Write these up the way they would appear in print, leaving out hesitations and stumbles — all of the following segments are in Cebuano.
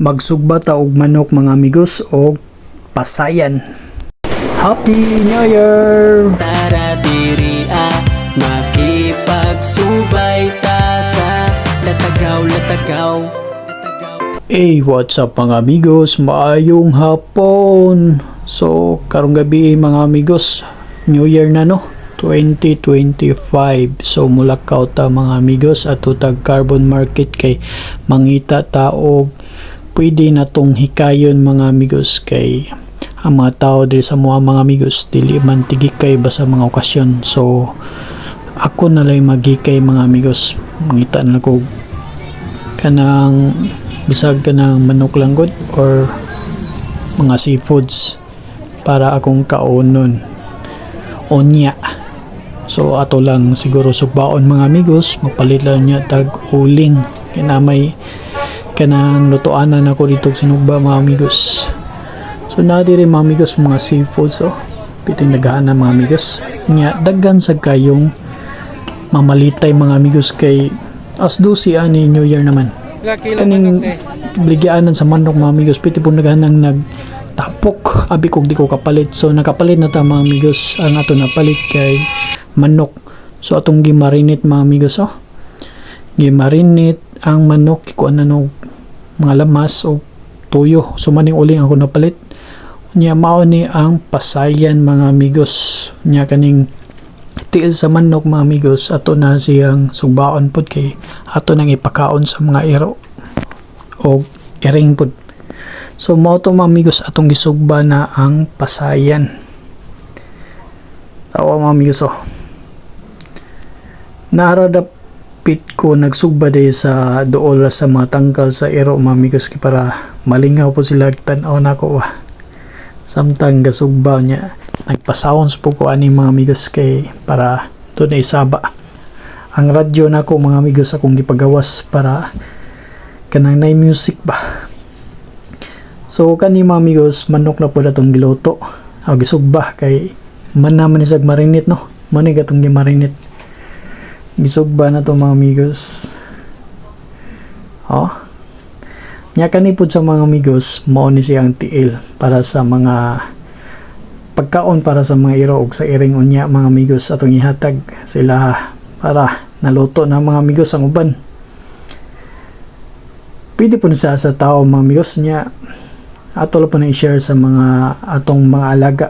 Magsugba ta og manok, mga amigos, og pasayan. Happy New Year! Tara diri ah, makipagsubay ta sa latagaw latagaw. Hey, what's up, mga amigos? Maayong hapon! So, karong gabi, mga amigos, New Year na, no? 2025. So, mulakaw ta, mga amigos, at tag Carbon Market kay mangita ta og pwede na tong hikayon, mga amigos, kay ang mga tao diri sa mga amigos dili man tigikay ba sa mga okasyon. So, ako na lang maghikay, mga amigos. Mangita na lang ko kanang bisag kanang manok lang gud or mga seafoods para akong kaonon unya. So ato lang siguro sugbaon, mga amigos, magpalit lang niya tag uling kay na may kanang lutuanan ako dito og sinugba, mga amigos. So naa diri, mga amigos, mga seafoods. Oh, piting naghahan mga amigos nya daghan sa kayong mamalitay, mga amigos, kay as 12 ani New Year naman. Kaning bligyaanan sa manok, mga amigos, piti po naghanang nagtapok, abi kog di ko kapalit. So nakapalit na ta, mga amigos. Ang ato napalit kay manok. So atong gimarinate, mga amigos. Oh, gimarinate ang manok, ikuan na og mga lamas o tuyo. So maning uling ako napalit nya. Mao ni ang pasayan, mga amigos. Nya kaning tiil sa manok, mga amigos, ato na siyang sugbaon pod kay ato nang ipakaon sa mga iro o iring pod. So mao to, mga amigos, atong gisugba na ang pasayan. Tawa, mga amigos. Oh, naara dapit ko nagsugba day sa duol sa mga tangkal sa iro, mga amigos, kay para malingaw po sila tan-aw nako ba samtang gasugba niya. Nagpa-sounds po ko ani, mga amigos, kay para doon ay saba ang radyo nako, mga amigos. Akong gipagawas para kanang nay music ba. So kani, mga amigos, manok na po atong giluto o gisugba kay man naman ni siya marinate, no? Mo ni gatong gimarinate, gisugba na to, mga amigos. Oh, nya kani pud sa mga amigos, mao ni siyang tiil para sa mga pagkaon para sa mga iro ug sa iring unya, mga amigos. Atong ihatag sila para naluto na, mga amigos, ang uban. Pwede po sa tao, mga amigos. Niya ato lang po na i-share sa mga atong mga alaga.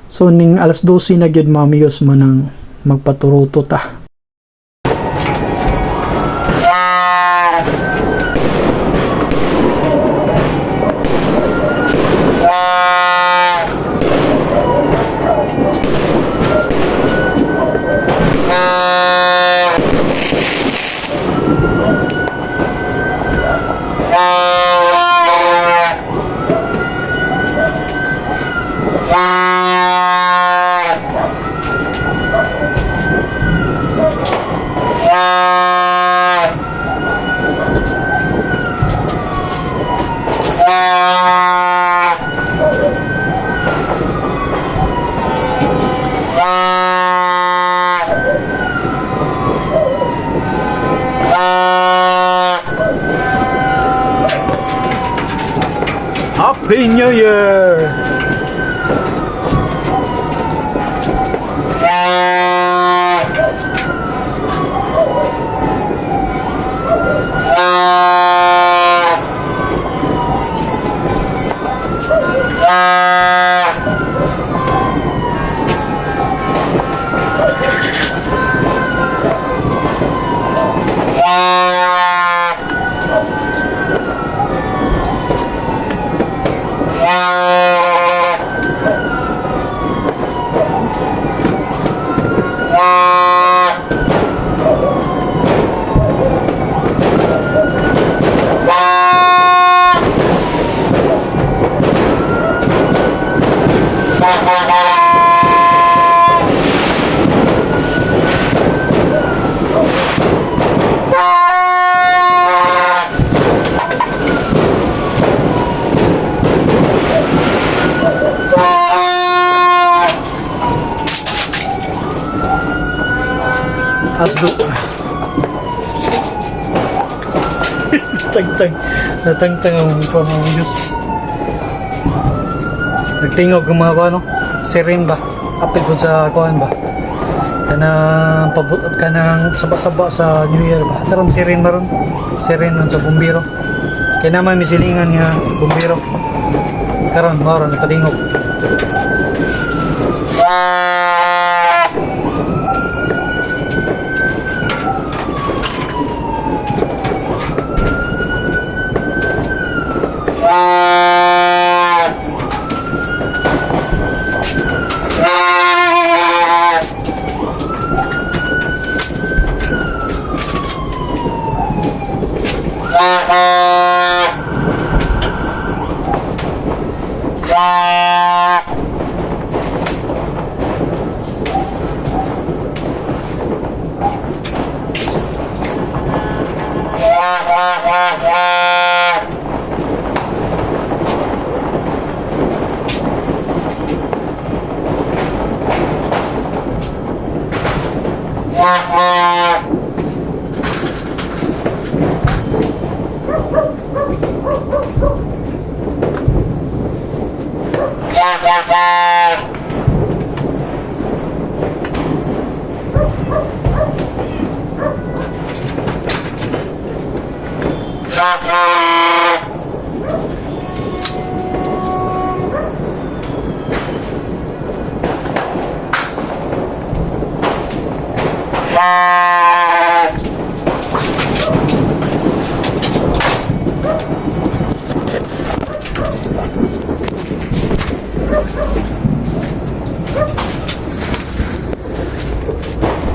So ning alas 12 na gyud, mga amigos, mo nang magpaturuto ta. Happy New Year! Asdo. Tagtag. Natangtang ang mga amigos. Nagtingog ang mga kuan, no? Siren ba? Apil po sa kuan ba? Kanang pabut kanang saba-saba sa New Year ba? Karon siren ba ron? Siren nun sa bumbiro. Kaya naman may silingan nga bumbiro. Karon mao ron nagpatingog.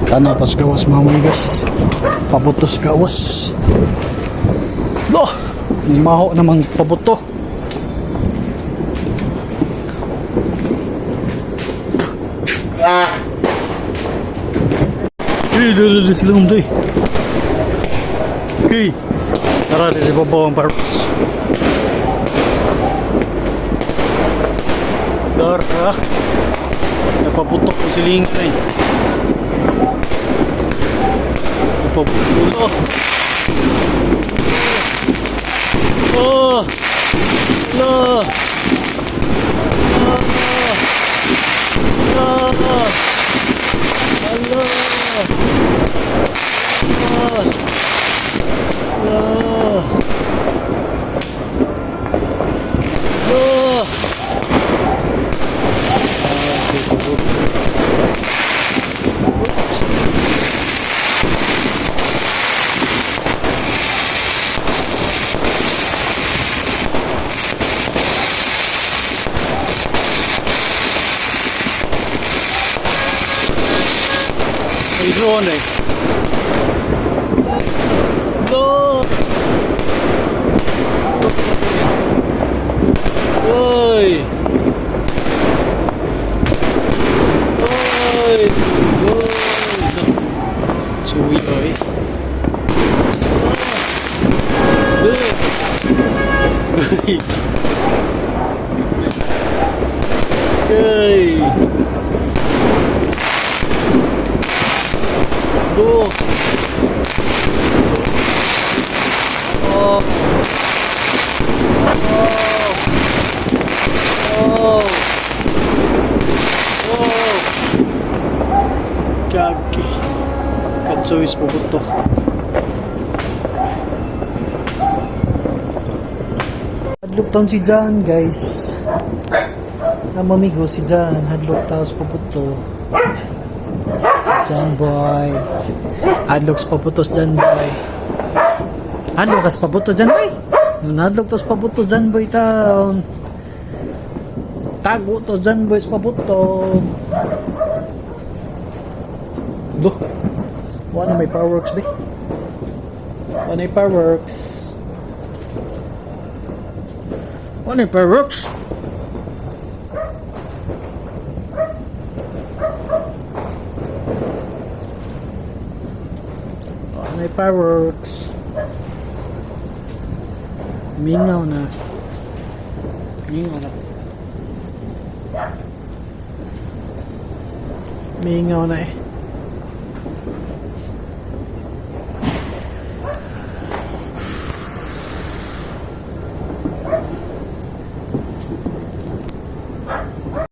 Tanaw tas gawas, mga amigas. Pabutos gawas. Lo! Maho namang pabuto. Eh, dali dali sila umday. Okay. Tara, di si Bobo ang purpose. Dara. Napaputok ko silingan eh. Napaputok. Oh! La! La! La! Ala! La! La! La! Ay, drone eh. Go! Oy! Oy! Oy! Chewy, oy. Uy! Okay. Go! Oh! Oh! Oh! Oh! Gagi. Katsuis pupunto. Hadlok taon si John, guys. Ang amigo si John, hadlok taos pupunto. Si John boy. Hadlok sa paputos John boy. Hadlok kas paputo John boy. Hadlok tas paputo John boy town. Tago to John boy sa paputo. Do. Wala may fireworks be. Wala may fireworks. Wala may fireworks. Wala may fireworks. Mingaw na. Mingaw na. Mingaw na eh.